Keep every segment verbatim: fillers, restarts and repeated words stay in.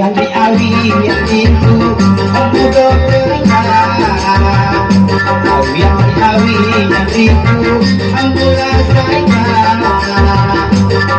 Yang diawi yang itu, aku doa. Awi yang diawi yang itu, aku rasaika.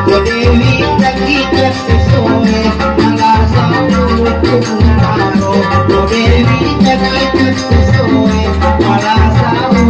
Ko Dewi, sakit sesuai, malah satu. Ko Dewi, sakit sesuai, malah satu.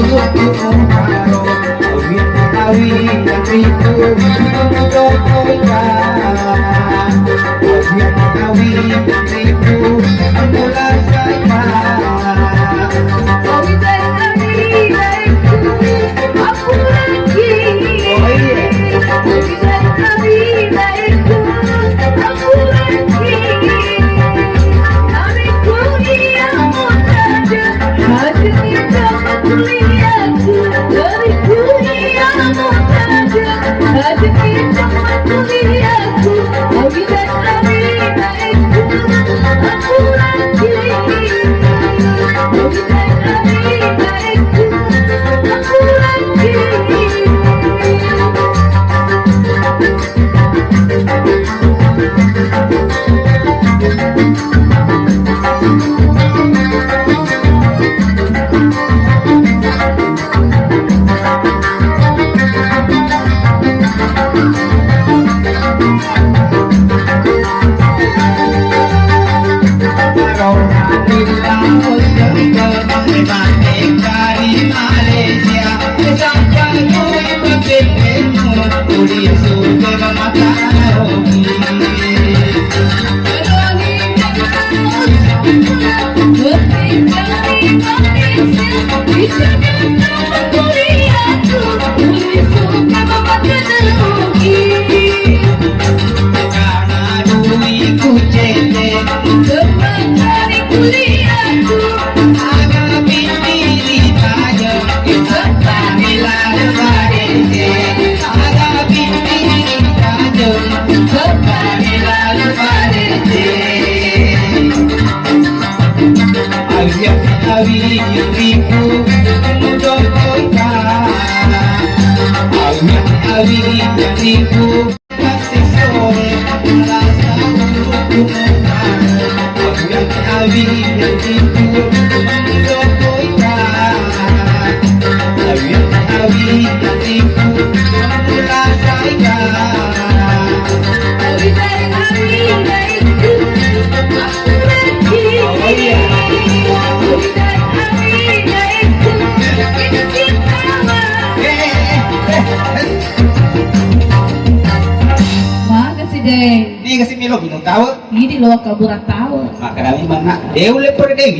Makasih deh. Ini kasih melo minum tawa. Ini lo kabura tawa. Maka dami mana? Dia udah pernah deh,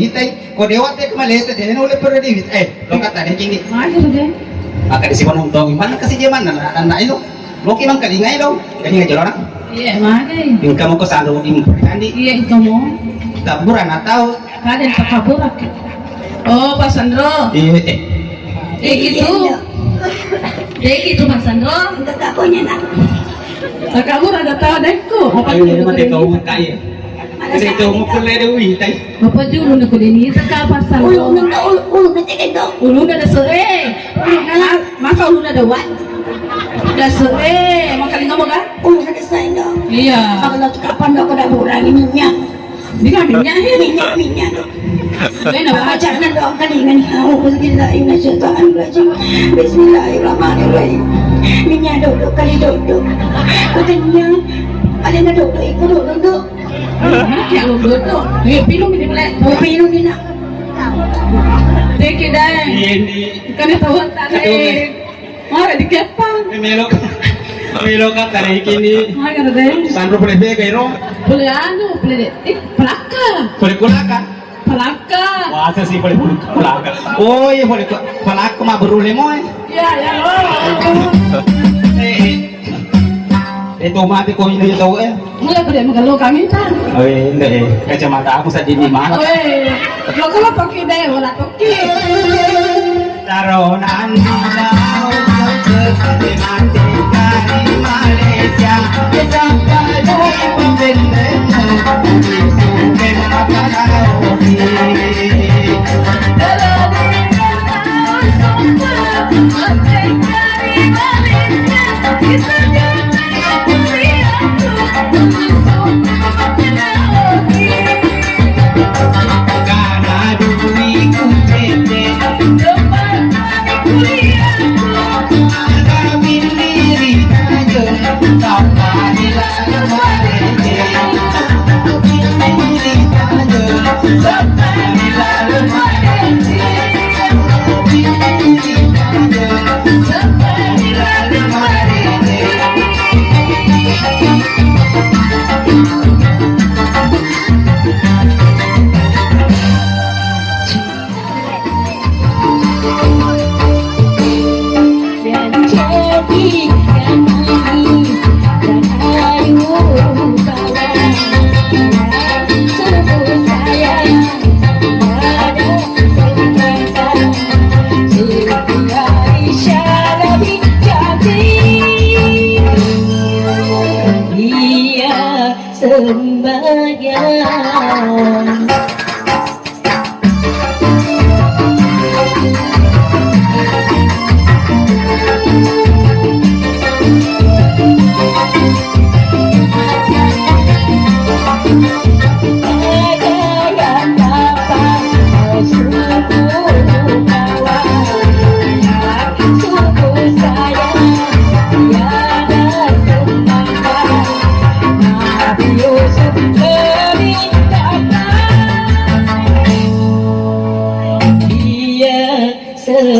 Ko dewa te malesa de nulle perlu di, eh, lo kata de kini. Maju de. Maka di sipanu tong mana kasi je mana anak ino. Lo ki mangkalingai lo. Jadi ngajar orang. Iya, maju. Yang kamu ke sandro di mukandi. Iya, itu mau. Taburan atau? Kada yang takabur. Oh, pasandro. Iya. Eh, gitu. Eh, gitu pasandro. Enggak, enggak punya nak. Takabur ada tahu deh ku. Ayo, ini mah dia kau kaya. Kasi to mo pole de wi tai. Bapak ju uluna ko deni teka pasal. Uluna, ulu, uluna teke do. Uluna da se, eh. Uluna, masa uluna da wan? Da se, eh, makalinga mo ga? Uluna da se do. Iya. Kalau tu kapan do ko da burangi minyak. Minyak, minyak, eh. Minyak, minyak do. Bena baca. Baca na do kalinga ni. A'udzubillahi minasyaitonirrajim. Bismillahirrahmanirrahim. Minyak do do kali do do. Katanya, ada na do do, iku do do do. Ya lo dodo. Eh, pilu mi pale. Oh, pilu mi nak. Teke dai. Iya ni. Kan tahu tak dai. Mara di kepang. Melo. Melo ka tare kini. Mara dai. Sandro pole bega iro. Pole anu, pole de. Eh, pelaka. Pole kulaka. Pelaka. Wasa sih pole kulaka. Oh iya pole pelaka ma berule moe. Iya, ya lo. Eh. Eh, to mati ko ini tau eh. Mulai pada magello kami ta. Oh, iya, enggak eh. Kacamata aku sedih di mana? Oh, iya. Lo kalau pakai deh, wala toki. Taronan di laut, mati dari Malaysia. Kita pada pembenteng, sudah makan roti.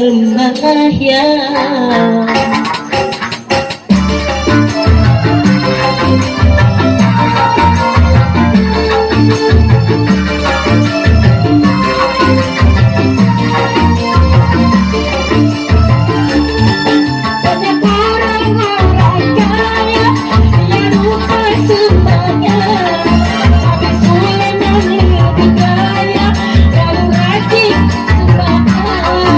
Sembahyang. Banyak orang-orang kaya yang lupa sembahyang, tapi Sulaiman lebih kaya, lalu rajin sembahyang.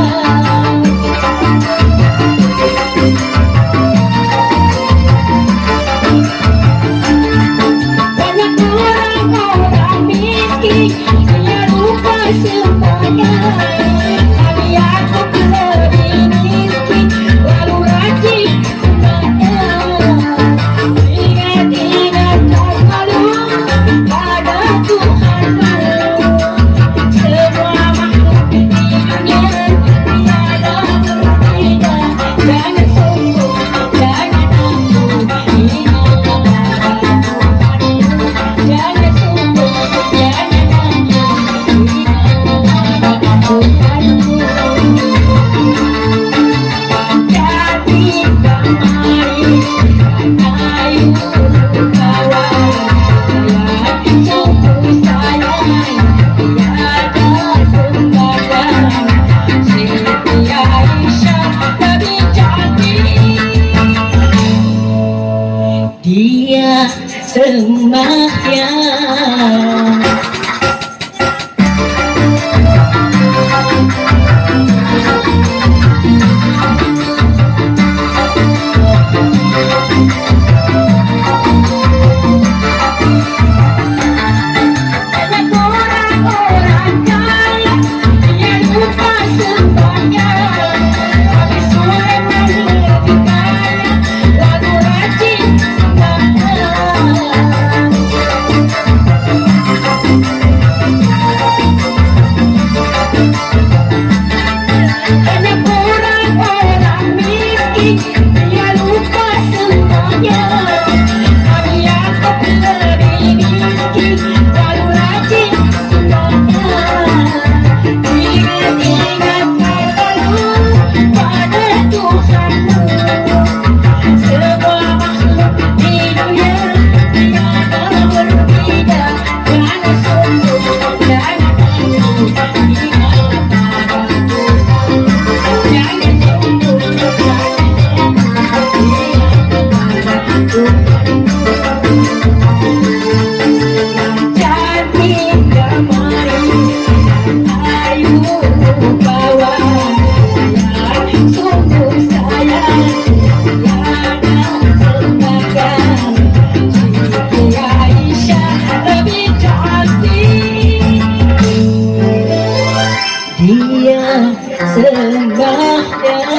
Banyak orang-orang miskin, dia lupa sembahyang. Tapi aku lebih miskin, lalu rajin sembahyang. Ingat-ingat selalu pada Tuhanmu. Semua makhluk di dunia tiada berbeda. Jangan sombong, jangan angkuh, ini adalah Tuhanmu. Jangan sombong, jangan angkuh, ini adalah Tuhanmu. Jadi damai, ayo kawan, sungguh sayang, tiada sembahyang. Siti Aisyah lebih cantik, dia sembahyang. Banyak orang-orang miskin, dia lupa sembahyang. Tapi aku lebih miskin, lalu rajin sembahyang. Ingat-ingat selalu pada Tuhanmu. Semua makhluk di dunia tiada berbeda. Dia sembahyang.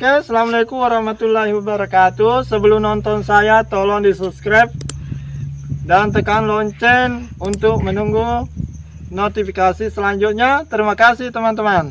Oke, assalamualaikum warahmatullahi wabarakatuh. Sebelum nonton saya, tolong di subscribe dan tekan lonceng untuk menunggu notifikasi selanjutnya. Terima kasih, teman-teman.